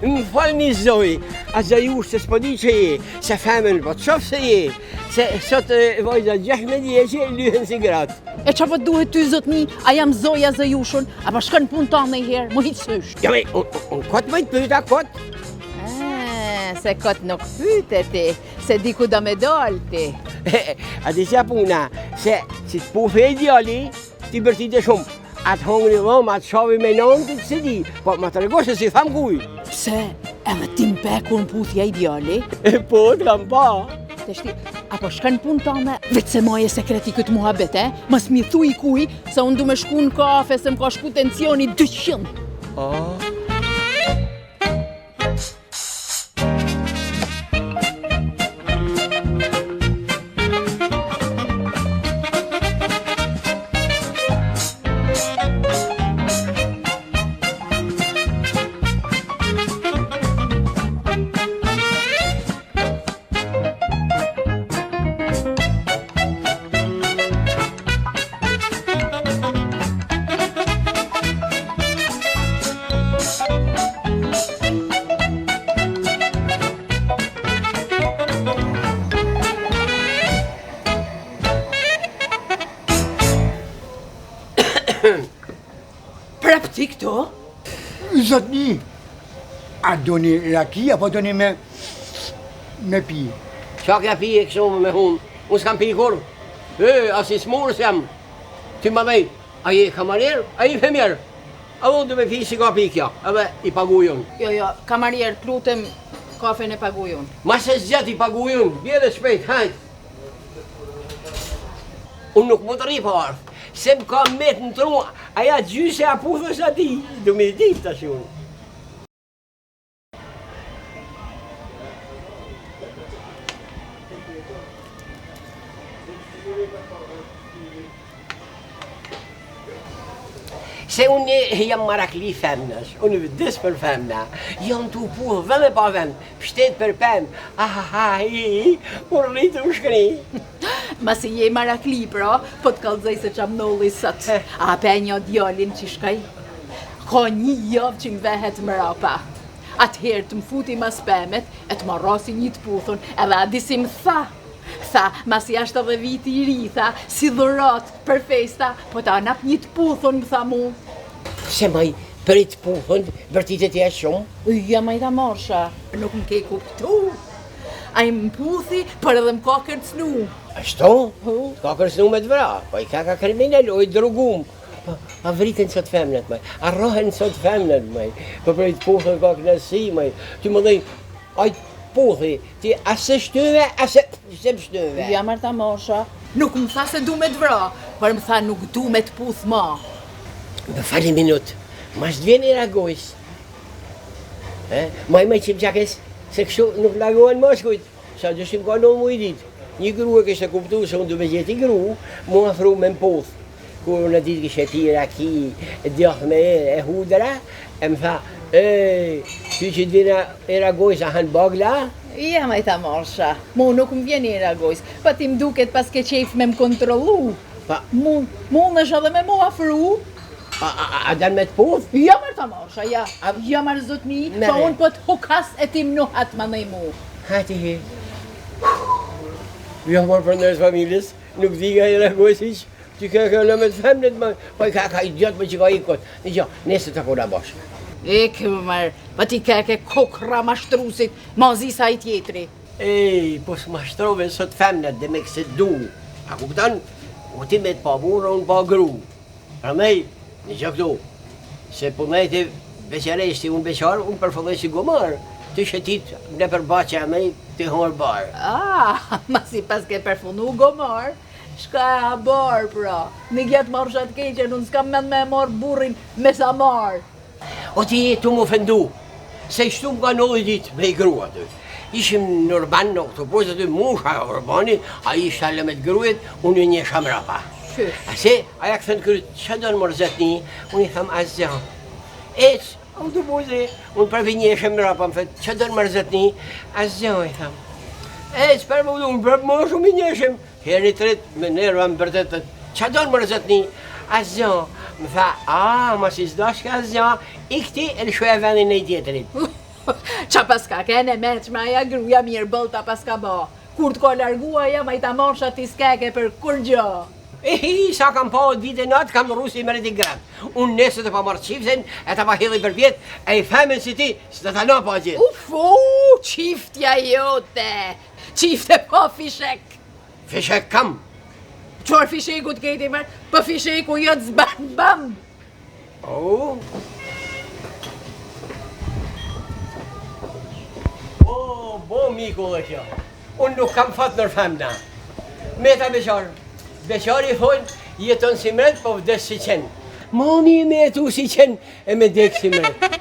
Më falni zoj, a zajush se s'po di që je, se femën po të shof se je, se sot vajza 16 vjeçe lyhen si gratë. E ça po duhet ty zotni, a jam zoja zajushun, a po shkon punë ta në herë, më hiq sysh. Ja, me, unë kot më të pyta, kot. E, se kot nuk pyte ti, se di ku do me dalë ti. A di që puna, se si të puthi ai djali, ti bërtite shumë. A të hongri dhomë, a të shavi me nënë, ti s'e di, po ma trego se s'i tham kuj. Pse, edhe ti më pe kur më puthi ai djali? E po, të kam pa. Tashti, a po shkon punë tame, veç se maje sekret këtë muhabet, e? Mos m'i thuj kuj, se unë du me shku në kafe, se më ka shku tensioni 200. Oh. Prap ti këtu? Zotni, a doni raki apo doni me me pi? Qa kja pi e kështu me hunë? Unë s'kam pi kurrë. E, as i smurë s'jam. Ti më vej, a je kamarier, a je infermier? A unë du me pi si ka pi kjo, edhe i paguj unë. Jo, jo, kamarier, të lutem, kafen e paguj unë. Ma se zgjet i paguj unë, bjere shpejt, hajt. Unë nuk mund të rri pa ardhë, se më ka met në tru, aja gjyshe a puthës a di, du me di tash unë. Se unë jam marakli femnash, unë vdes për femna, jam tu puth dhe me pa vend, pshtet për pem, ah, ah, ah, i, i, unë rritë u shkri. Masi je marakli, pra, po të kallzoj se ça m'ndodhi sot. A pe njo djalin që shkoj? Ka një javë që më vehet mrapa. Atëherë të më futi mas pemet e të më rrasi një të puthun, edhe a di si më tha. Tha, masi ashtë edhe viti i ri, tha, si dhuratë për festa, po ta nap një të puthun, më tha mu. Se maj, për i të puthun, bërtite ti e shumë? Ja, maj ta marsha, nuk më ke kuptu. Ai më puthi, por edhe më ka kërcnu. Ashtu? Të ka kërcnu me të vra, po i ka ka kriminel, o i drugum. Po, a vriten sot femnat, maj, a rrohen sot femnat, maj, po për i të puthun ka knaqësi, maj, ti më dhej, ai të puthi, ti a se shtyve, a se, se më shtyve. Ja, marta mosha, nuk më tha se du me të vra, por më tha nuk du me të puth ma. Më fal një minut, ma s'të vjen era gojës. E, maj më qim qakes, se kështu nuk largohen mashkujt, sa dyshim ka në mu i ditë. Një gru e kishte kuptu se unë du me gjeti gru, mu afru me më puth. Kur në ditë kishe pi raki, djath me erë e hudra, e më tha, ej, ty që të vjen era gojës, a han bagla? Ja, maj ta marsha, mu nuk më vjen era gojës, pa ti më duket paske qejf me më kontrollu. Pa, Mu, mundesh edhe me mu afru. a, a, a, a dan me të puth? Ja, mër ta marsha, ja, ja mër zotni, Mere. po unë po të hukas e ti më nuhat më nëj mu. Hajde he. Jo, mor për nërës familjes, nuk di nga era gojës hiq. Ti ke ke lëmë të femnit, më, po i ka ka idiot më që ka i kot. Një gjë, nesër të takona bashkë. E ke mër, po ti ke ke kokra mashtrusit, ma zi sa i tjetri. Ej, po s'mashtrove sot femnat dhe me këse du. A kupton? O ti me të pa burrë, unë pa gru. Prandaj, një gjë këtu, se punëti beqareshti, unë beqar, unë përfundoj si gomar. Ti shëtit në për baqa me ti hongër bar. Ah, ma si pas ke përfundu gomar, shka e ha bar, pra. Një gjatë marrsha të keqen, unë s'kam mend me e marr burrin me sa marr. O ti je tu më ofendu, se kështu më ka ndodhur ditë me i grua aty. Ishim në urban, në autobus aty, musha e urbanit, ai ishte lë me të gruet, unë ju njesha mrapa. Qysh? A se, aja kthen kryt, që don mor zotni, unë i tham asgjë. Ec, autobusi, unë prapë i njesha mrapa, më thot, që don mor zotni, asgjë, i tham. Ec, për më unë prapë më shumë i njeshim. Herën e tretë, me nerva më bërtet, thot, që don mor zotni, asgjë. Më tha, a, mos i s'dashke asgjë, ik ti e lëshoja vendin e i tjetrit. Ça paska kenë e meçme aja gruja mirë boll ta paska bo. Kur të ka largu aja maj ta marsha ti s'keke për kurgjo. Ehi, sa kam pa ditë e natë, kam rru si mreti n'grëp. Unë nesër të pa marrë çiften, e ta pa hedhi përpjetë, e i femën si ti, s'do ta na pa gjithë. Ufu, çiftja jote, çifte pa fishek. Fishek kam. Çfarë fisheku të keti mërë? Po fisheku jot s'ban bam. Oh. Po, bo mikull e kjo. Unë nuk kam fat nër femna. Meta beqar. Beqari thonë, jeton si mret, po vdes si qen. Ma mirë me jetu si qen e me dek si mret.